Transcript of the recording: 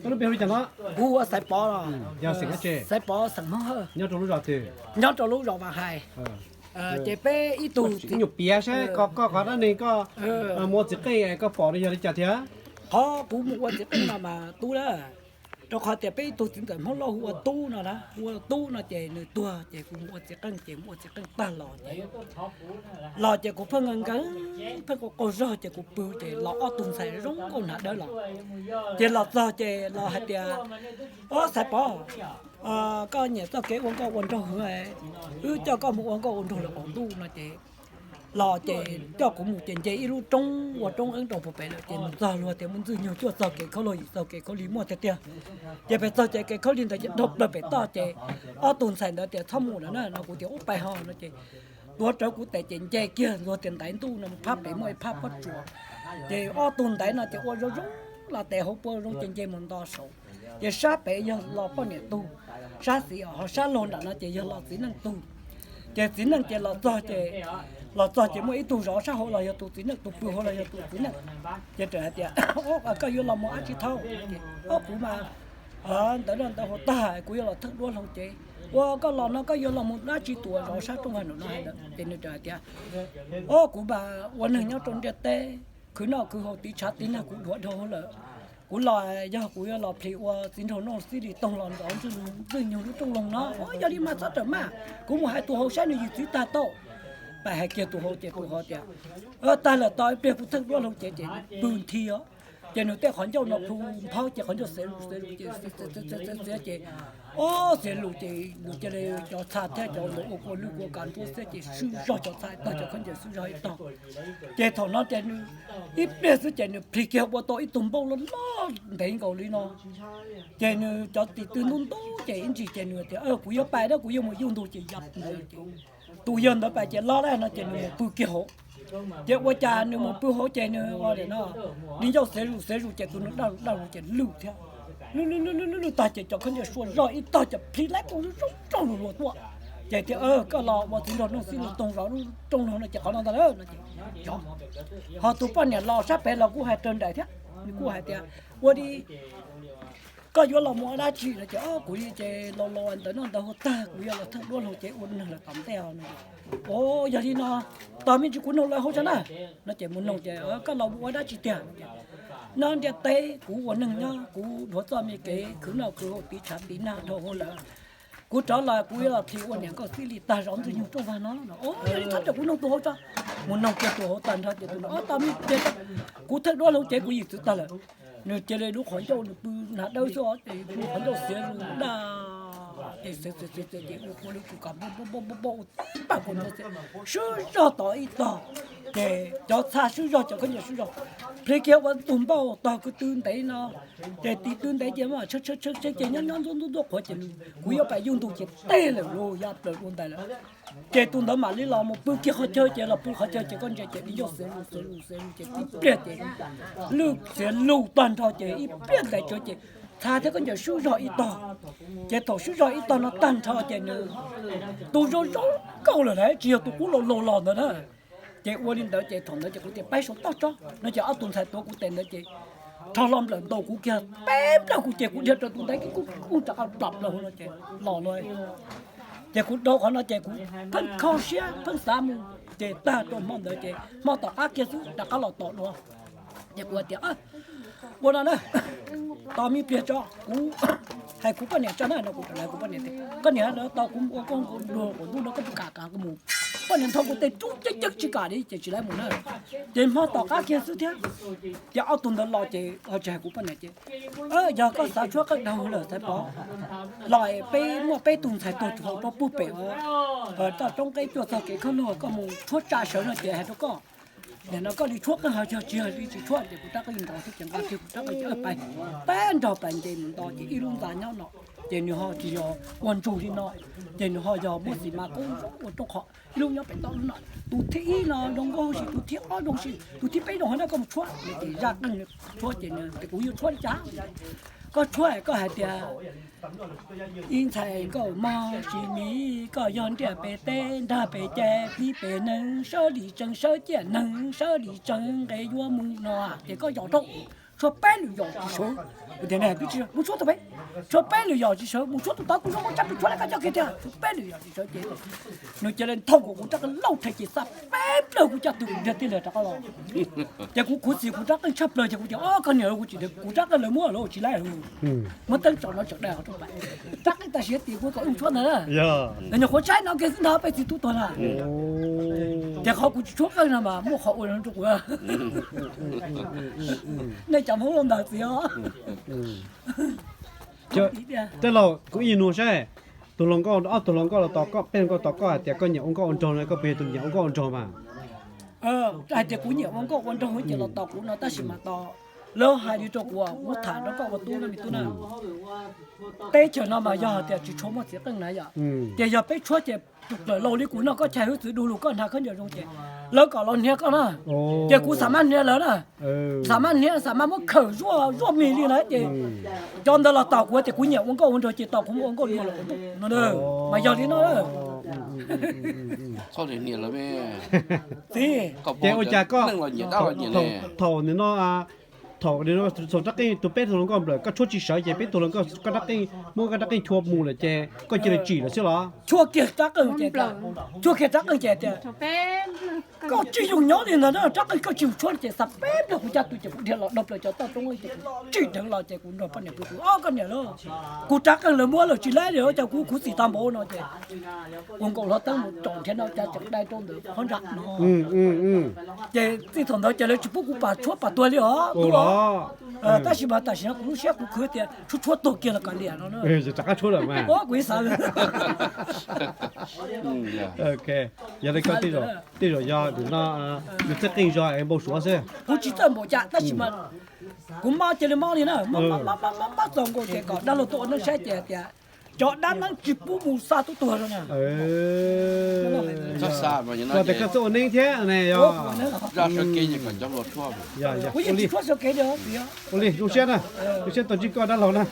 Koj lub npe hu li cas no? Kuv hu ua Xaiv Pov, Xaiv Pov xeem Hmoob Hawj, nyob rau lub zos Vaj Hais. Ces peb ib tug, nyuam piav saib koj, koj qhov dab neeg koj mus ua txiv qeej koj pom no yog li cas thiab? Qhov kuv mus ua txiv qeej no mas Tub na, rau qhov tias peb ib tug txiv ntxawm Hmoob Lauj hu ua Tub no na, hu ua Tub no ces nws tuag ces kuv mus ua txiv qeej, ces mus ua txiv qeej tag los ces, los ces kuv pheej nkees nkees, pheej qaug qaug zog ces kuv pw ces los ob tug ntxhais zoo nkauj hnav dawb los. Ces los txog ces los hais tias, Ob Xaiv Pov, koj nyiam txoj kev ua nkauj ua nraug heev, wb coj koj mus ua nkauj ua nraug lawm qaum ntuj no ces, los ces coj kuv mus ces nce ib lub roob ua roob eeb rau puag pem lawm ces mus txog luag tias muaj ntxwg nyoog cuaj txog kev khaub lig, yim txog kev khaub lig muaj tiag tiag. Ces pem txog ces kev khaub lig ntawd ces dhau plaws pem toj ces ob tug ntxhais ntawd tias txhob mus lawm na no, kuv tias ub pais ho no ces tuav rawv kuv tes ces nce kiag ntxuag tias ntaiv ntuj no phab pem muaj ib phab pob tsuas. Ces ob tug ntaiv no ces ua zoo zoo los tes hauv pua zoo ces nce mus nto saud. Ces sab pem yog los poj niam tug, sab xis ho sab laug nram no ces yog los txiv neej tug. Ces txiv neej ces los txog ces, los txog ces muaj ib tug zov sab hauv los yog tus txiv neej, tus pw hauv los yog tus txiv neej. Ces hais tias, Koj yuav los mus dab tsi thaum? Ces, Ob, kuv mas ntawm no ntawd hauv tag kuv yuav los theej duab hlau ces. Ua koj los no koj yuav los mus dab tsi? Tus zov sab rooj vag nram no hais ntawd ces nws hais tias, Ob, kuv mas ua neeg nyob rau ntiaj teb, khwv noj khwv haus tiv tshav tiv nag kuv dhuav dhau lawm. Kuv los yog kuv yuav los plhis ua txiv nraug Nooj Xib Lis Toog los ntxov Ntxwg Nyoog lub rooj loog no. Yog li mas txhob rawm maj, kuv mus hais tus hauv saib nws yws txiv tag tau. Pais hais kiag tus hauv ces tus hauv tias, Tag lawm, tos ib pliag kuv theej duab hlau ces. Ces pw nthi os. Ces nws tej qhov ncauj no plhu nphaub ces qhov ncauj xiav lus xiav lus ces xiav xiav ces, ob, xiav lus ces nws cia li cov txha thiab cov ntawd ua kua lwj kua kas nruab xiab ces swb zog cov txha ib tog, cov khaub ncaws swb zog ib tog. Ces thaum no ces nws ib pliag xwb ces nws plhis kiag ua tau ib tug npauj loj loj ntev nkaus li no. Ces nws cov tis tw ntub ntub ces ib ntsis ces nws tias, Kuv yuav pais na, kuv yuav mus yug ntug ces ya ntawd ces tus yawg ntawd pais ces los lawm no ces nws mus pw kiag hauv. Ces ua cas nws mus pw hauv ces nws ua li no, di ncauj xiav zus xiav zus ces tus nws daj zus daj zus ces lwj thiab. Lwj lwj lwj lwj lwj tag ces cov khaub ncaws sua zog ib tog ces plhis laib ua zoo zoo luag luag tuaj. Ces tias, Koj los ua txiv nraug Nooj Xib Lus Toog zov lub rooj no ces qhov no ntag lawm no ces zov. Ho tus poj niam los sab pem los kuj hais raws nraim thiab, nws kuj hais tias, Ua li koj yuav los mus ua dab tsi no ces, Ob, kuv li ces los los ntawm no ntawd hauv tag kuv yuav los theej duab hlau ces ua neeg lawm tom ntej no. Ua yog li no, tos me ntsis kuv nug lawv hauv tso na. No ces mus nug ces, Koj los mus ua dab tsi tiag? No ntiaj teb kuv ua neeg nyob kuv dhuav txoj me kev khwv noj khwv haus tiv tshav tiv nag dhau hauv lawm. Kuv rov los kuv yuav los plhis ua niam nkauj xib li tag zov Ntxwg Nyoog rooj vag no. Yog li txhob rawm, kuv nug tus hauv tso. Mus nug kiag tus hauv tag nrho ces tus no, Ob, tos me ntsis, kuv theej duab hlau ces kuv yim txwv tag lawm. Nws cia li lub qhov ncauj nws pw hnav dawb xwb ces lub qhov ncauj xiav zus daj ces xiav xiav xiav xiav ces ua kua lwj kua kas npauj npauj npauj ua tib pab kua nruab xiab swb zog tod ib tog. Ces cov txha swb zog, cov khaub ncaws swb zog, plhis kiag ua tug npauj tog kwv tw ntev no. Ces tis tw ntev ces mas tshee tshee tshee ces nyob nyob ntxuab ntxuab ntxuab qhuav ces kuv yuav pais yug ntug ces teg lawm lauj, ya plaws dua ntais lawm. Ces tus ntawd mam li los mus pw kiag qhov chaw ces los pw qhov chaw ces koj ntsia ces di ncauj xiav lus xiav lus xiav lus ces ib pliag ces lwj xiav lus tag nrho ces ib pliag ntais tsawv ces txha thiab khaub ncaws swb zog ib tog. Ces thaum swb zog ib tog no tag nrho ces nws tus zoo zoo nkauj lawm lauj, tsis yog tus qub laus laus los ntawd na. Ces ua li ntawd ces thaum ntawd ces kuv tias peb saum toj tso no ces ob tug ntxhais tuav kuv tes ntawd ces rho hlo nplawm ntaus kuv kiag peb nplawg kuv ces kuv dhia rau tus ntaiv kuj kuj rov qab plom plaws hauv no ces los lauj. Ces kuv rau qhov no ces kuv pheej kho siab pheej xav mus ces tag rau hmo ntawd ces hmo tom qab kiag xwb rov qab los tom dua. Ces kuv tias ua no na, tos me pliag tso kuv hais kuv poj niam tso na no kuv rov hais kuv poj niam tias koj niam, tos kuv mus ua koj nkaus dua qaum ntuj no koj puas kam, kam kuv mus? Poj niam nthos kuv tes rub ceeb ceeb tsis kam li ces tsis laib mus na. Ces hmo tom qab kiag xwb thiab ces ob tug ntawd los ces ho tsis hais kuv poj niam ces yog koj xav tshuab qeej dhau lawm Xaiv Pov, los peb muaj peb tug ntxhais tuag tsuas hauv pob pug pem os, toj roob qeb cuaj txog kev khawb lug koj mus tshuab tsa sawv no ces hais rau koj. Nim no koj li tshuab qeej ho yog tsis yog li tsis tshuab ces kuv rab qeej nrov xwb ces nqa kiag kuv rab qeej ces pais, peb nrog pais nce mus nto ces ib lub ntxa nyob no, ces nws ho tsis yog ua ntsug li no, ces nws ho yog muaj xis mas koob zoo ua rooj qhov ib lub nyob pem toj lub no. Tus thib ib no zoo nkauj huv si, tus thib ob zoo si, tus thib peb zoo hov no koj mus tshuab. Ces zaj qeej tshuab ces nws tias kuv yuav tshuab li cas? Koj tshuab koj hais tias ib ntxhais nkauj mog tsis mis, koj yog ntiaj pem teb nrag pem cai pib pem neeg sawv li tsees sawv ciaj neeg sawv li tsees nqe yuav mus no ces koj yos rau tshuab Tshuav peb lwm yam tsis sawv. Kuv tias, Twb tsis mus tshuav tus peb, tshuav peb lwm yam tsis sawv, mus tshuav tus tod kuv zoo ua tsab pw tshuav lawm koj coj kiag tiag, tshuav peb lwm yam tsis sawv ces nws cia li nthau kuv kuv rab qeej lauj rhe ces xa peb plaws kuv caj tw nrhiav tij laug rov qab los. Ces kuv khuv xim kuv rab qeej tshaj plaws ces kuv tias, Ob, koj niam, kuv tsis, kuv rab qeej lawv muab lawm tsis laib lawm. Muab teeb tsom no tsom dai hauv rooj pam, rab qeej tam sim tias kuv kom wb tshuab ntag na. Nyuam qhuav tshaib no kiag xwb ntag peb txiv tub tuag na. Ces qhov kuv tsis tshuab qeej no mas muaj qhov ua rau kuv. Nej cov Hmoob los ntawd txiv os. Tej laus kuv ib yig nug saib, tus hluas nkauj, ob tug hluas nkauj los tos koj, peb hluas nkauj tos koj hais tias koj nyiam ua nkauj ua nraug no koj puas yog tus nyiam ua nkauj ua nraug mas? Hais tias kuv nyiam ua nkauj ua nraug ces los tos kuv no tab sis mas tos lawv hais li rau kuv, kuv tham rau koj ua tub no me tub na. Teb chaws no mas yog hais tias tsis tshua muaj txiv qeej na yom, ces yog peb tshuab ces tus txawm laus li kuv no koj chais hwj txwv du lug koj hnav khaub ncaws zoo ces lawv kom los hniav koj na, ces kuv xav maj hniav lawv na, xav maj hniav xav maj muab khawm zuaj zuaj mis li na ces cov ntawd los tos kuv tias kuv nyiam ua nkauj ua nraug ces tos kuv mus ua nkauj dua lawm no, mas yog li no. Txiv, ces ua cas koj thaum nim no, thaum nim no txog rab qeej tus peb tug hluas nkauj nplawm koj tshuab tsis sawv ces peb tug hluas nkauj koj rab qeej muab koj rab qeej chua mus lawm ces koj cia li tsim lawm xwb los? Chua kiag rab qeej ces, chua kiag rab qeej ces tias koj tsis yog nyob li ntawd na, rab qeej koj tsis yog tshuab ces xa peb plaws kuv caj tw ces kuv dhia los dhau plaws cov toj roob ces kuv tsim dheev los ces kuv nrog poj niam pw kuv, Ob, koj niam lauj, kuv rab qeej lawv muab lawm tsis laib li, cas kuv khuv xim tag npaum no ces ua nkaus hlo teeb mus tsom nrhiav no cas tseem dai rau ntawm qhov nram no. Ces txij thaum ntawd ces lawv tsis pub kuv pam tshuab pam tuag li os. Tab sis mas tam sim no kuv lub siab kuv khwv tias tshuab tshuab tuag kiag los kav liam no. Kuv xav, yog li koj tej zaum yog nim no nws txawj qeej zog es npau suav xwb. Kuv tsis txawj npaum cas tab sis mas kuv mob cia li mob li na, mob mob txaus nkaus ces kom dab laug tuaj ua neeb saib ces hais tias cov dab neeb tsis pub mus xa tub tuag rau na. Ua tias koj txawj ua neeb thiab ne yog? Kuv yeej tsis tshuab sawv kev li. Ua li zoo siab na, zoo siab tau ntsib koj dab laug na.